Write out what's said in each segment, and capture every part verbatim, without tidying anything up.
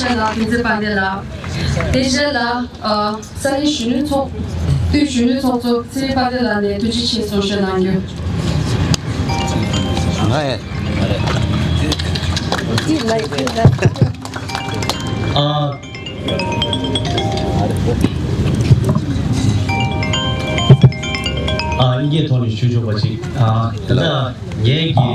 ལགས། བསྟན་འཛིན་དཔལ་ལྡན་ལགས། དེ་རྗེས་ལ་ཨ་ས་གནས་གཞོན་ནུ་ཚོགས་འདུས་གཞོན་ནུ་ཚོགས་གཙོ་ཚེ་རིང་དཔལ་ལྡན་ལགས་ནས་ཐུགས་རྗེ་ཆེ་གསུང་བཤད་གནང་རྒྱུ། ང་ཡང་། ཨ། ཨ། དབྱིན་སྐད་ཐོག་ནས་ཞུ་ཆོག་པ་ཅིག་ཨ། ད་ལྟ་ངའི་གི་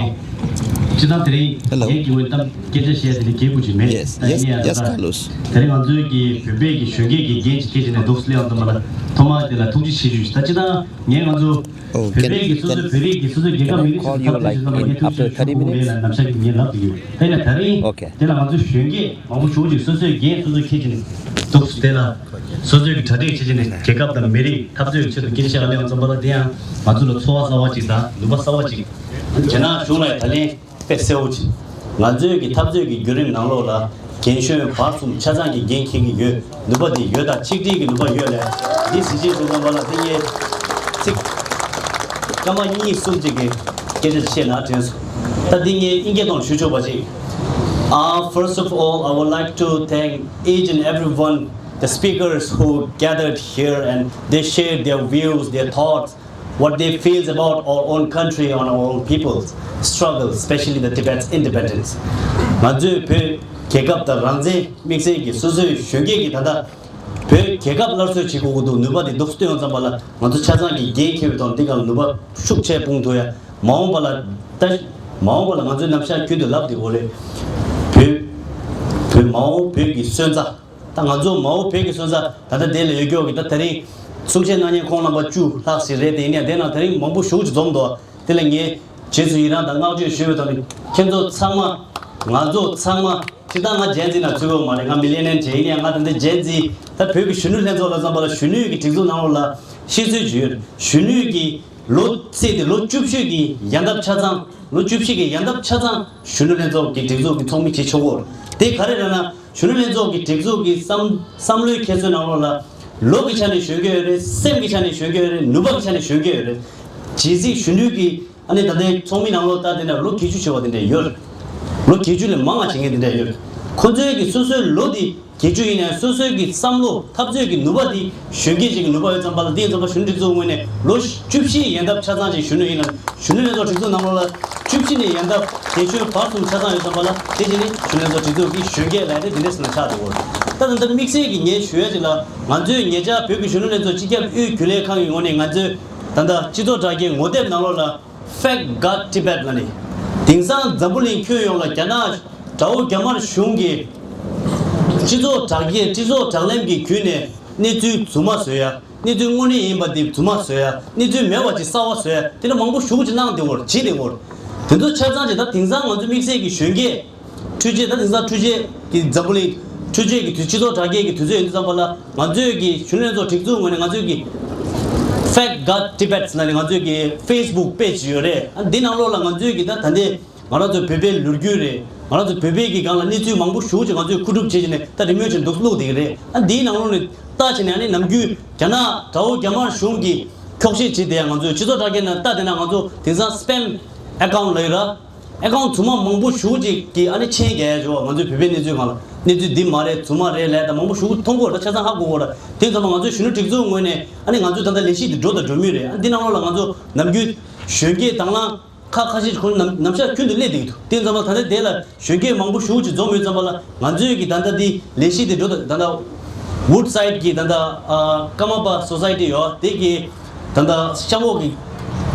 སྤྱིར་བཏང་དེ་རིང་Hello. ངའི་གི་འོས་གཏམ་སྐད་ཆ་བཤད་དེ་ནི་རྒྱས་པོ་ཅིག་མེད། Yes, ད་yes, ཡིན་ཡང་yes, ད་Carlos. དེ་རིང་ང་ཚོའི་གི་བོད་པའི་གི་གཞོན་སྐྱེས་ཀྱི་འགན་ཅིག་འཁྱེར་བྱས་ནས་འདུག་སེ་སླེབས་ཡོང་ཙམ་པ་ལ་ཐོག་མར་དེ་ལ་ཐུགས་རྗེ་ཆེ་ཞུ། ད་སྤྱིར་བཏང་ངས་ང་ཚོ་Oh, བོད་can, པའི་གི་སོ་can, སོའི་བོད་རིགས་ཀྱི་སོ་སོའི་རྒྱལ་ཁབ་can མི I རིགས་སུ་call you འཐབ་རྩོད་བྱེད་ཙམ་པ་ངས་ཐུགས་རྗེ་ཆེ་ཞུ་དགོས་མེད་ལ་ནམ་ཞག་གི་ངས་ལབ་ཀྱི་ཡོད། དེ་ལ་ད་རིང་Okay. དེ་ལ་ང་ཚོ་གཞོན་སྐྱེས་མང་པོ་ཞེ་པོ་ཅིག་སོ་སོའི་འགན་སོ་སོས་འཁྱེར་གྱིན་འདུག་དེ་ལ་སོ་སོའི་གི་གྲ་སྒྲིག་བྱེད་ཀྱིན་རྒྱལ་ཁབ་དང་མི་རིགས་འཐབ་རྩོད་ཀྱི་ཆེད་དུ་སྐད་ཆ་བཤད་ག་སླེབས་ཡོང་ཙམ་པ་ལ་དེ་ཡང་ང་ཚོ་ལ་ཚོར་བ་གསར་བ་ཅིག་དང་ནུས་པ་གསར་བ་ཅིག་རྒྱ་ནག་གཞུང་ལ་ད་ལན་དཔེ་གསལ་བོ་ཅིག་ང་ཚོའི་གི་འཐབ་རྩོད་ཀྱི་བརྒྱུད་རིམ་ནང་ལོགས་ལ་རྒན་གཞོན་བར་གསུམ་ཆ་ཚང་གི་འགན་འཁྱེར་གྱི་ཡོད། ནུས་པ་དེ་ཡོད། ད་ཆིག་སྒྲིལ་གྱི་ནུས་པ་ཡོད་ལས་འདི་གཟི་བརྗིད་སྒྲོལ་དཀར་པ་ལ་དེ་ངས་ཚིག་སྐར་མ་གཉིས་གསུམ་ཅིག་གི་སྐད་ཆ་བཤད་ན་དྲན་སོང་། ད་འདི་ངས་དབྱིན་སྐད་ཐོག་ཞུ་ཆོག་པ་ཅིག Uh, first of all, I would like to thank each and everyone, the speakers who gathered here and they shared their views, their thoughts, what they feels about our own country and our own people's struggle, especially the Tibet's independence. ང་ཚོའི་བོད་རྒྱལ་ཁབ་དང་རང་བཙན་དམིགས་བསལ་གྱི་སོ་སོའི་གཞོན་སྐྱེས་ཀྱི་ད་ལྟ་བོད་རྒྱལ་ཁབ་སླར་གསོ་བྱེད་དགོས་ཀྱི་འདུག་ནུས་པ་དེ་འདུག་སྟོན་ཡོང་ཙམ་པ་ལ་ང་ཚོ་ཆ་ཚང་གིས་འགན་འཁྱེར་བའི་ཐོག་འདི་ག་ལ་ནུས་པ་ཤུགས་ཆེ་སྤུངས་ཐུབ་ཡ། མ་འོངས་པ་ལ་ད་མ་འོངས་པ་ལ་ང་ཚོའི་ནམ་ཞག་རྒྱུན་དུ་ལབ་བསྡད་ཡོད་རེད། བོད་བོད་མ་འོངས་བོད་ཀྱི་སོན་རྩ། ད་ང་ཚོ་མ་འོངས་བོད་ཀྱི་སོན་རྩ་ད་ལྟ་དེ་ལ་ཡོད་རྒྱུ་གི་ད་དེ་རིང་གསུང་བཤད་གནང་མཁན་ཁོང་རྣམ་པ་བཅུ་ལྷག་ཞིག་རེད། དེ་ཡིན་ཡང་དེ་ནང་དེ་རིང་མང་པོ་ཞེ་པོ་ཅིག་འཛོམས་འདུག་དེ་ལ་ངས་རྗེས་སུ་ཡི་རང་དང་བསྔགས་བརྗོད་ཞུ་བའི་ཐོག་ནས་ཁྱེད་ཚོ་ཚང་མ་ང་ཚོ་ཚང་མ་སྤྱིར་བཏང་ང་ཇེན་ཛི་ནང་ཚུད་ཡོད་མ་རེད། ང་མི་ལེ་ནན་ཇེ་ཡིན་ཡང་ང་ད་ལྟ་ཇེན་ཛི། ད་བོད་ཀྱི་གཞོན་ནུ་ལྷན་ཚོགས་ལ་བསམ་པ་ལ་གཞོན་ནུའི་གི་སྒྲིག་འཛུགས་ནང་ལོགས་ལ་ཤེས་ཚོད་ཅིག་ཡོད། གཞོན་ནུའི་གི་ལོ་ཚད་དེ་ལོ་བཅུ་བཞི་གི་ཡན་འདབ་ཆ་ཚང་ལོ་བཅུ་བཞི་གི་ཡན་འདབ་ཆ་ཚང་གཞོན་ནུ་ལྷན་ཚོགས་ཀྱི་སྒྲིག་འཛུགས་ཀྱི་ཚོགས་མི་བྱེད་ཆོག་གོ། དེ་ག་རེ་རེད་ན་གཞོན་ནུ་ལྷན་ཚོགས་ཀྱི་སྒྲིག་འཛུགས་ཀྱི་བསམ་བསམ་བློའི་འཁྱེར་སོའི་ནང་ལོགས་ལ་ལོ་གི་ཆ་ནས་གཞོན་སྐྱེས་ཡོད་རེད། སེམས་ཀྱི་ཆ་ནས་གཞོན་སྐྱེས་ཡོད་རེད། ནུས་པ་གི་ཆ་ནས་གཞོན་སྐྱེས་ཡོད་རེད། ཇི་སྲིད་གཞོན་ནུ་གི་ཨ་ནི་ད་ལྟའི་ཚོགས་མི་ནང་ལོགས་ལྟ་དེ་ན་ལོ་བརྒྱད་ཅུ་བྱེད་པ་དེ་འདྲ་ཡོད། ལོ་བརྒྱད་ཅུ་ལས་མང་ང་བྱེད་མཁན་དེ་འདྲ་ཡོད། ཁོ་ཚོའི་གི་སོ་སོའི་ལོ་དེ་བརྒྱད་ཅུ་ཡིན་ཡང་སོ་སོའི་གི་བསམ་བློ་འཐབ་རྩོད་ཀྱི་ནུས་པ་དེ་གཞོན་སྐྱེས་ཅིག་གི་ནུས་པ་ཡོད་ཙམ་པ་ལ་དེ་ཡིན་ཙམ་པ་གཞོན་ནུ་སྒྲིག་འཛུགས་ངོས་ནས་ལོ་བཅུ་བཞི་ཡན་འདབ་ཆ་ཚང་ཅིག་གཞོན་ནུ་ཡིན་ན་གཞོན་ནུ་ལྷན་ཚོགས་སྒྲིག་འཛུགས་ནང་ལོགས་ལ་བཅུ་བཞི་ནས་ཡན་འདབ་རྒན་གཞོན་བར་གསུམ་ཆ་ཚང་ཡོད་ཙམ་པ་ལ་དེ་བཞིན་ནི་གཞོན་ནུ་ལྷན་ཚོགས་སྒྲིག་འཛུགས་ཀྱི་གཞོན་སྐྱེས་ལ་དེ་འདི་འདྲས་ཟེར་ན་ཆགས་འདུག་ད་ད་ལྟ་དམིགས་བསལ་གྱི་ངས་ཞུ་ཡ་ཅིག་ལ་ང་ཚོས་ཉེ་ཆར་བོད་ཀྱི་གཞོན་ནུ་ལྷན་ཚོགས་སྤྱི་ཁྱབ་དབུས་རྒྱུན་ལས་ཁང་གི་ངོས་ནས་ང་ཚོས་ད་ལྟ་སྤྱི་ཚོགས་དྲ་རྒྱའི་ངོ་དེབ་ནང་ལོགས་ལ། Fact Got Tibet ལ་ནི། དེང་སང་འཛམ་བུ་གླིང་ཁྱོན་ཡོངས་ལ་རྒྱ་ནག་དགྲ་བོ་རྒྱ་དམར་གཞུང་གིས་སྤྱི་ཚོགས་དྲ་རྒྱའི་སྤྱི་ཚོགས་དྲ་ལམ་གྱི་བརྒྱུད་ནས་གནས་ཚུལ་རྫུན་མ་བཟོ་ཡ། གནས་ཚུལ་དངོས་གནས་ཡིན་པ་དེ་རྫུན་མ་བཟོ་ཡ། གནས་ཚུལ་མེད་པ་ཅིག་གསར་པ་བཟོ་ཡ། དེ་འདྲ་མང་པོ་ཞེ་པོ་ཅིག་གནང་བསྡད་ཡོད་རེད། བྱེད་བསྡད་ཡོད་རེད། དེ་ཚོ་ཆ་ཚང་ཅིག་ད་དེང་སང་ང་ཚོ་དམིགས་བསལ་གྱི་གཞོན་སྐྱེས། འཕྲུལ་ཆས་ད་དེང་སང་འཕྲུལ་ཆས་ཀྱི་འཛམ་བུ་གླིང་འཕྲུལ་ཆས་ཀྱི་དུས་སྤྱི་ཚོགས་དྲ་རྒྱའི་གི་དུས་ཚོད་ཡིན་དུས་ཙམ་པ་ལ་ང་ཚོས་ཀྱི་གཞོན་ནུ་ལྷན་ཚོགས་སྒྲིག་འཛུགས་ངོས་ནས་ང་ཚོས་ཀྱི་Fact Got Tibet ལ་ནི་ང་ཚོས་ཀྱི་Facebook page ཡོད་རེད། ཨ་འདི་ནང་ལོགས་ལ་ང་ཚོས་ཀྱི་ད་ད་ལྟའི་ང་རང་ཚོ་བོད་པའི་ལོ་རྒྱུས་རེད། ང་རང་ཚོ་བོད་པའི་གི་སྒང་ལ་གནས་ཚུལ་མང་པོ་ཞེ་པོ་ཅིག་ང་ཚོས་མཁོ་སྒྲུབ་བྱེད་བྱས་ནས་ད་རི་མོ་ཅིག་འདུག་བླུགས་བསྡད་ཀྱི་རེད། ཨ་འདིའི་ནང་ལོགས་ནས་ལྟ་བྱས་ནས་ཨ་ནི་ནམ་རྒྱུན་རྒྱ་ནག་དགྲ་བོ་རྒྱ་དམར་གཞུང་གིས་འཁྱོག་བཤད་བྱེད་བསྡད་ཡ་ང་ཚོས་སྤྱི་ཚོགས་དྲ་རྒྱའི་ནང་ལྟ་བསྡད་ན་ང་ཚོ་དེང་སང་spam account ལབ་ཀྱི་ར། ཨེ་ཁའུན་ཊི་རྫུན་མ་མང་པོ་ཞེ་པོ་ཅིག་གིས་ཨ་ནི་མཆན་རྒྱག་ཡ་བྱུང་བ། ང་ཚོའི་བོད་པའི་གནས་ཚུལ་སྒང་ལ་གནས་ཚུལ་འདི་མ་རེད་རྫུན་མ་རེད་ལབ་ཡ་ད་མང་པོ་ཞེ་པོ་མཐོང་གི་ཡོད་རེད། ད་ཆ་ཚང་ཧ་གོ་གི་ཡོད་རེད། དེ་ཙམ་པ་ང་ཚོའི་གཞོན་ནུ་སྒྲིག་འཛུགས་ངོས་ནས་ཨ་ནི་ང་ཚོའི་ད་ལྟ་ལས་གཞི་འདི་འགྲོ་དང་འགྲོ་མུས་རེད། ཨ་འདི་ནང་ལོགས་ལ་ང་ཚོ་ནམ་རྒྱུན་གཞོན་སྐྱེས་དང་བླངས་ཁག་ཁ་ཤས་ཁོང་ནམ་ནམ་ཞག་རྒྱུན་དུ་སླེབས་བསྡད་ཀྱི་འདུག་དེ་ཙམ་པ་ད་ལྟ་དེ་ལ་གཞོན་སྐྱེས་མང་པོ་ཞེ་པོ་ཅིག་འཛོམས་ཡོད་ཙམ་པ་ལ་ང་ཚོའི་གི་ད་ལྟ་འདི་ལས་གཞི་འདི་འགྲོ་དང་ད་ལྟ་Woodside གི་ད་ལྟ་ཨ་ཀརྨ་པ་Society ཡོད་དེ་གི་ད་ལྟ་ཤམ་འོག་གི་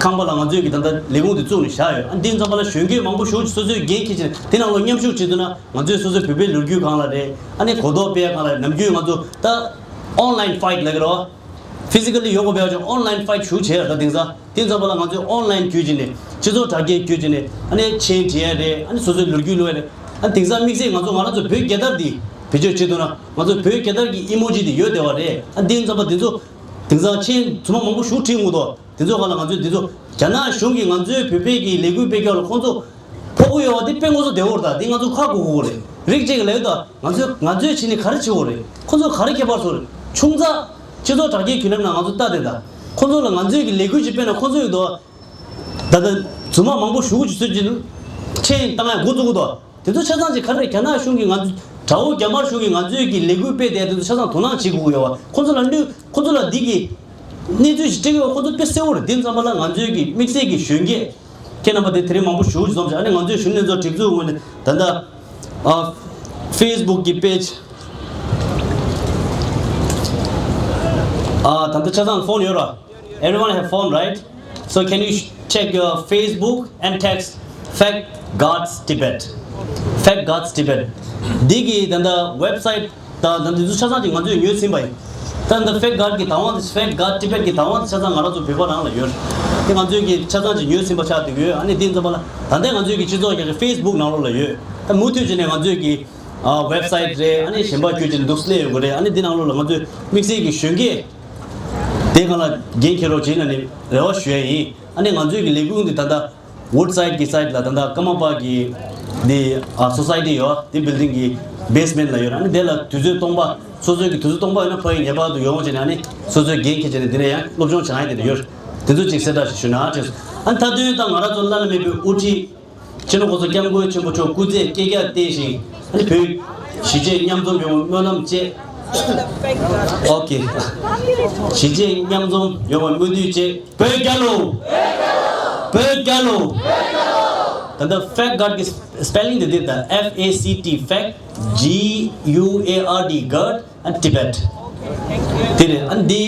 ཁང་པ་ལ་ང་ཚོས་ཀྱི་ད་ལྟ་ལས་ཁུངས་དེ་བཙུགས་ནས་བཞག་ཡོད། ཨ་འདི་ཙམ་པ་ལ་གཞོན་སྐྱེས་མང་པོ་ཞེ་པོ་ཅིག་སོ་སོའི་འགན་འཁྱེར་བྱས་ནས་དེ་ནང་ལ་མཉམ་ཞུགས་བྱེད་ཐུབ་ན་ང་ཚོས་སོ་སོའི་བོད་པའི་ལོ་རྒྱུས་སྒང་ལ་རེད། ཨ་ནི་གོ་རྟོགས་སྤེལ་ཡ་སྒང་ལ་ནམ་རྒྱུན་ང་ཚོ་ད་online fight ལབ་ཀྱི་རེད་བ། Physically ཡོང་དགོས་པའི་ཆ་online fight ཞེ་པོ་ཅིག་བྱས་ཡོད། ད་དེང་སང་དེ་ཙམ་པ་ལ་ང་ཚོས་online བརྒྱུད་བྱས་ནས་སྤྱི་ཚོགས་དྲ་རྒྱའི་བརྒྱུད་བྱས་ནས་ཨ་ནི་མཆན་འབྲི་ཡ་རེད། ཨ་ནི་སོ་སོའི་ལོ་རྒྱུས་ཀློག་ཡ་རེད། ཨ་ནི་དེང་སང་དམིགས་བསལ་ང་ཚོ་ང་རང་ཚོ་བོད་རྒྱལ་དར་འདི་བེད་སྤྱོད་བྱེད་ཐུབ་ན་ང་ཚོ་བོད་རྒྱལ་དར་གྱི་ཨི་མོ་ཇི་འདི་ཡོད་བསྡད་པ་རེད། ཨ་འདི་ཙམ་པ་འདི་ཚོ་དེང་སང་མཆན་རྫུན་མ་མང་པོ་ཞེ་པོ་བྲིས་འདུག་དེ་ཚོ་སྒང་ལ་ང་ཚོས་འདི་ཚོ་རྒྱ་ནག་གཞུང་གིས་ང་ཚོའི་བོད་པའི་གི་ལས་འགུལ་སྤེལ་རྒྱུ་ལ་ཁོང་ཚོ་ཕོག་གི་ཡོད་པ་འདི་དཔེ་མངོན་གསལ་དོད་པོ་རེད། ད་འདི་ང་ཚོ་ཁ་གོ་གི་རེད། རིགས་གཅིག་གིས་ལབ་ཡོད། ད་ང་ཚོས་ང་ཚོས་བྱས་ནས་ག་རེ་བྱེད་དགོས་རེད། ཁོང་ཚོ་ག་རེ་ཁྱད་པར་བཟོ་རེད། ཆུང་ཙག་སྤྱི་ཚོགས་དྲ་རྒྱའི་བརྒྱུད་ལམ་ནང་ང་ཚོ་ལྟ་དེ་ད་ཁོང་ཚོ་ལ་ང་ཚོས་གི་ལས་འགུལ་ཅིག་སྤེལ་ན་ཁོང་ཚོ་ཡོད་དོ། ད་ལྟ་རྫུན་མ་མང་པོ་ཞེ་པོ་ཅིག་བཟོས་ཀྱི་མཆན་བཏང་ཡ་འགོ་བཙུགས་གི་འདུག་དེ་ཚོ་ཆ་ཚང་ཅིག་ག་རེ་རེད། རྒྱ་ནག་གཞུང་གིས་ང་ཚོ་ དགྲ་བོ་རྒྱ་དམར་གཞུང་གིས་ང་ཚོའི་གི་ལས་འགུལ་སྤེལ་བསྡད་དེ་ཚོ་ཆ་ཚང་དོ་སྣང་བྱེད་དགོས་ཀྱི་ཡོད་པ། ཁོ་ཚོ་ལ་གནོད། ཁོ་ཚོ་ལ་འདི་གི་གནས་ཚུལ་ཞིག་སྤྲད་ཀྱི་ཡོད་པ་ཁོ་ཚོ་དཔེ་གསལ་བོ་རེད། དེ་ཙམ་པ་ལ་ང་ཚོའི་གི་དམིགས་བསལ་གྱི་གཞོན་སྐྱེས་ཁྱེད་རྣམ་པ་དེ་དེ་རིང་མང་པོ་ཞེ་པོ་ཅིག་འཛོམས་ཤག་ཨ་ནི་ང་ཚོའི་གཞོན་ནུ་ལྷན་ཚོགས་སྒྲིག་འཛུགས་ངོས་ནས་ད་ལྟ་ཨ་Facebook གི་page ཨ་ད་ལྟ་ཆ་ཚང་phone ཡོད་ར། Everyone have phone, right? So can you sh- check your Facebook and text Fact Guards Tibet? Fact Guards Tibet. འདི་གི་ད་ལྟ་website ད་ད་འདི་ཚོ་ཆ་ཚང་ཅིག་ང་ཚོས་ཉོས་ཟིན་པ་ཡིན། ད་ད་Fact Guard གི་བདག་དབང་དེ་Fact Guard Tibet གི་བདག་དབང་དེ་ཆ་ཚང་ང་རང་ཚོ་བོད་པ་རང་ལ་ཡོད། དེ་ང་ཚོས་གི་ཆ་ཚང་ཅིག་ཉོས་ཟིན་པ་ཆགས་བསྡད་ཡོད། ཨ་ནི་དེ་ཡིན་ཙམ་པ་ལ་ད་ལྟ་ང་ཚོས་གི་སྤྱི་ཚོགས་ཀྱི་Facebook ནང་ལོགས་ལ་ཡོད། ད་མུ་མཐུད་བྱས་ནས་ང་ཚོས་གི་ཨ་website རེད། ཨ་ནི་གཞན་པ་བརྒྱུད་དེ་འདུག་སླེབས་ཡོང་གི་རེད། ཨ་ནི་འདི་ནང་ལོགས་ལ་ང་ཚོས་དམིགས་བསལ་གྱི་གཞོན་སྐྱེས་དེ་སྒང་ལ་འགན་འཁྱེར་རོགས་བྱེད་ལབ་ནས་རེ་བ་ཞུ་ཡ་ཡིན། ཨ་ནི་ང་ཚོའི་གི་ལས་ཁུངས་འདི་ད་ལྟ་Woodside གི་side ལ་ད་ལྟ་ཀརྨ་པ་གི་འདི་ཨ་society ཡོད། དེ་building གི་basement ལ་ཡོད། ཨ་ནི་དེ་ལ་དུས་ཚོད་སྟོང་པ་སོ་སོའི་གི་དུས་ཚོད་སྟོང་པ་ཡོད་ན་ཕ་གི་ངེས་པར་དུ་ཡོང་བྱས་ནས་ཨ་ནི་སོ་སོའི་འགན་འཁྱེར་བྱས་ནས་འདི་ནས་ཡང་སློབ་སྦྱོང་བྱེད་ཡ་དེ་འདྲ་ཡོད། དེ་ཚོ་ཅིག་གསལ་བསྒྲགས་ཞིག་ཞུ་ན་དྲན་སོང་། ཨ་ནི་མཐའ་དོན་ད་ང་རང་ཚོ་བླ་ན་མེད་པའི་དབུ་ཁྲིད་སྤྱི་ནོར་༸གོང་ས་༸སྐྱབས་མགོན་ཆེན་པོ་མཆོག་སྐུ་ཚེ་བསྐལ་བརྒྱར་བརྟན་ཞིང་། ཨ་ནི་བོད་གཞིས་བྱེས་མཉམ་འཛོམས་ཡོང་བའི་སྨོན་ལམ་བཅས། ཨོ་ཁེ། གཞིས་བྱེས་མཉམ་འཛོམས་ཡོང་བའི་སྨོན་འདུན་བཅས། བོད་རྒྱལ་ལོ། བོད་རྒྱལ་ལོ། ད་ལྟ་Fact Guard གི་spelling དེ་འདི་ད་F A C T Fact G U A R D Guard and Tibet དེ་རེད། ཨ་ནི་འདི་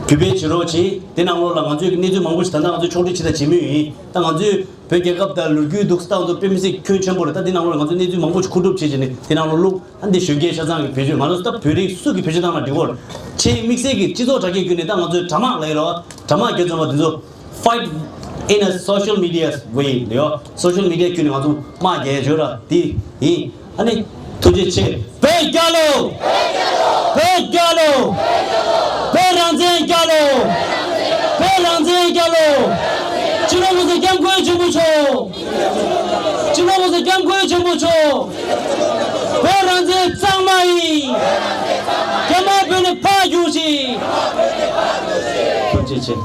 གུས་པས་བྱེད་རོགས་བྱེད། དེ་ནང་ལོགས་ལ་ང་ཚོས་གནས་ཚུལ་མང་པོ་ཞིག་ད་ལྟ་ང་ཚོས་ཕྱོགས་སྒྲིག་བྱེད་དང་བྱེད་མུས་ཡིན། ད་ང་ཚོས་བོད་རྒྱལ་ཁབ་དང་ལོ་རྒྱུས་འདུག་སྟངས་ཚོ་དཔེ་མི་སྲིད་ཁྱོན་ཆེན་པོ་རེད། ད་འདི་ནང་ལོགས་ང་ཚོས་གནས་ཚུལ་མང་པོ་ཞིག་མཁོ་སྒྲུབ་བྱེད་བྱས་ནས་དེ་ནང་ལོགས་བླུགས། ཨ་འདི་གཞོན་སྐྱེས་ཆ་ཚང་གི་བེད་སྤྱོད་ང་ཚོ་ད་བོད་རིགས་སུ་གི་བེད་སྤྱོད་བཏང་ན་འགྲིག་གོ། ཆེས་དམིགས་བསལ་གྱི་སྤྱི་ཚོགས་དྲ་རྒྱའི་བརྒྱུད་ནས་ད་ང་ཚོས་དྲ་དམག་ལབ་ཡ་རེད་བ། དྲ་དམག་རྒྱག་ཚོད་པ་འདི་ཚོ་fight in a social media way ལབ་ཡོད། social media བརྒྱུད་ནས་ང་ཚོ་དམག་རྒྱག་ཡ་བྱོས་ར་འདི་ཡིན། ཨ་ནི་ཐུགས་རྗེ་ཆེ། བོད་རྒྱལ་ལོ། བོད་རྒྱལ་ལོ། བོད་རང་བཙན་རྒྱལ་ལོ། བོད་རང་བཙན་རྒྱལ་ལོ། སྤྱི་ནོར་༸གོང་ས་༸སྐྱབས་མགོན་ཆེན་པོ་མཆོག་སྤྱི་ནོར་༸གོང་ས་༸སྐྱབས་མགོན་ཆེན་པོ་མཆོག་བོད་རང་བཙན་གཙང་མ་ཡིན། རྒྱ་དམར་བོད་ནས་ཕར་རྒྱུགས་ཤིག་ཐུགས་རྗེ་ཆེ།